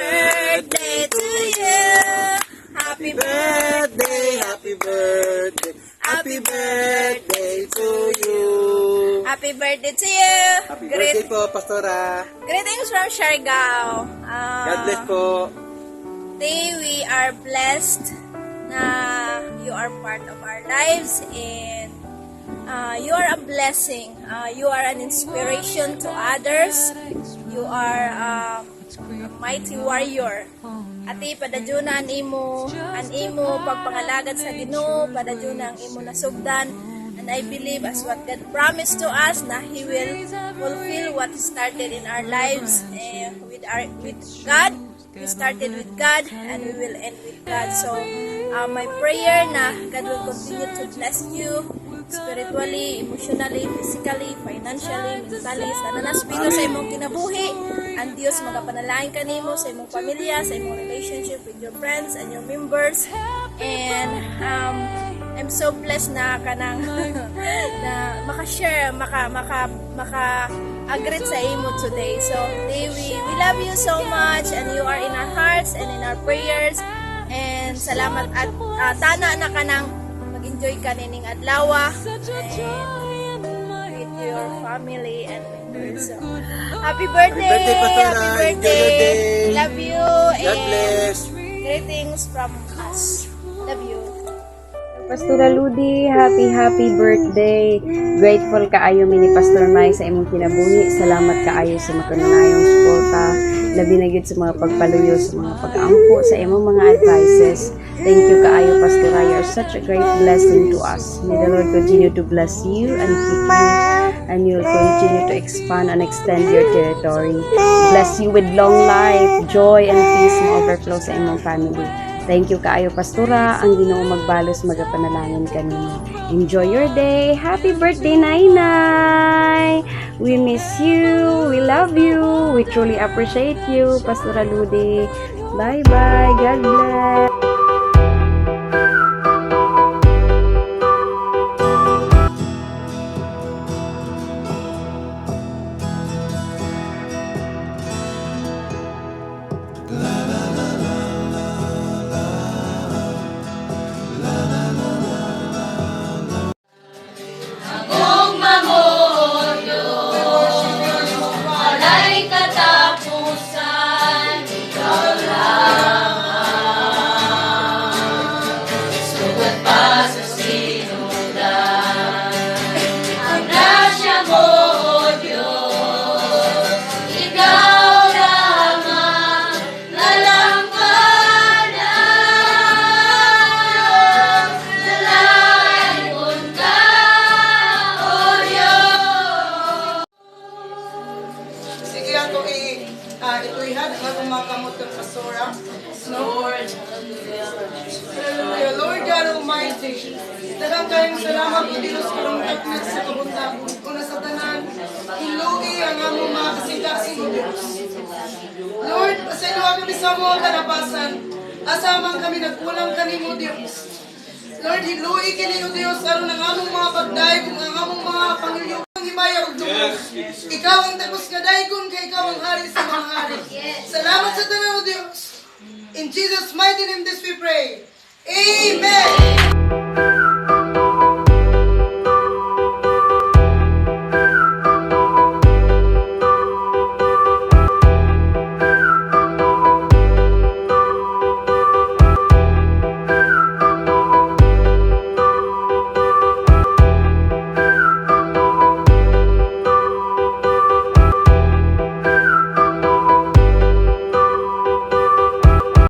birthday to you. Happy Birthday, happy birthday, happy birthday to you. Happy birthday to you. Happy Great, birthday po, Pastora. Greetings from Siargao. God bless po. Today we are blessed na you are part of our lives and you are a blessing. You are an inspiration to others. You are a mighty warrior. Ate, padayon ang imo pagpangalagad sa Ginoo, padayon ang imo nasugdan. And I believe, as what God promised to us, na He will fulfill what He started in our lives eh, with God. We started with God and we will end with God. So, my prayer na God will continue to bless you spiritually, emotionally, physically, financially, mentally, sa tanan aspeto sa imong kinabuhi. Ang Dios magapanalangin kanimo sa imong pamilya, sa imong relationship with your friends and your members. And I'm so blessed na kanang na maka-share, maka maka maka agree sa imo today. So, today we love you so much and you are in our hearts and in our prayers. And salamat at tana na kanang mag-enjoy ka nining adlaw and with your family and members. So, happy birthday! Happy birthday, Pastora. Happy Enjoy birthday! your day. Love you! God And bless. greetings from us. Love you. Pastora Ludi, happy happy birthday. Grateful kaayo mi ni Pastor Mai sa imong kinabuhi. Salamat kaayo sa makanunayong suporta. Labi na gyud sa mga pagpaluyo, sa mga pag-ampo, sa imong mga advices. Thank you kaayo, Pastora. You are such a great blessing to us. May the Lord continue to bless you and keep you, and you will continue to expand and extend your territory. Bless you with long life, joy, and peace na overflow sa imong family. Thank you kaayo, Pastora. Ang Ginoo magbalos, magapanalangin kanimo. Enjoy your day. Happy birthday, Nay. We miss you. We love you. We truly appreciate you, Pastora Ludi. Bye-bye. God bless. Gugma mo, Diyos, wala'y katapusan, Ikaw lamang. Sugat pa sa sinugdan, ang grasya mo, O Diyos, Ikaw lamang nalampanan. Nalaikon ka, O Diyos. Sige, ato ituihan ang atong mga kamot kang Pastora. No? Lord, Hallelujah. Lord God Almighty, daghang kayong salamat, O Diyos, karong takna sa kabuntagon. Una sa tanan, hilugi ang among mga kasing-kasing, O Diyos. Lord, pasayloa kami sa mga kalapasan. Asa man kami nagkulang kanimo, Diyos. Lord, hilugi kini, O Diyos, aron ang among mga pagdayeg ug ang among mga pangilyo ang himaya ug dugo. Ikaw ang takos nga daygon kay ikaw ang hari sa mga hari. Salamat sa tanan, O Diyos. In Jesus' mighty name this we pray. Amen.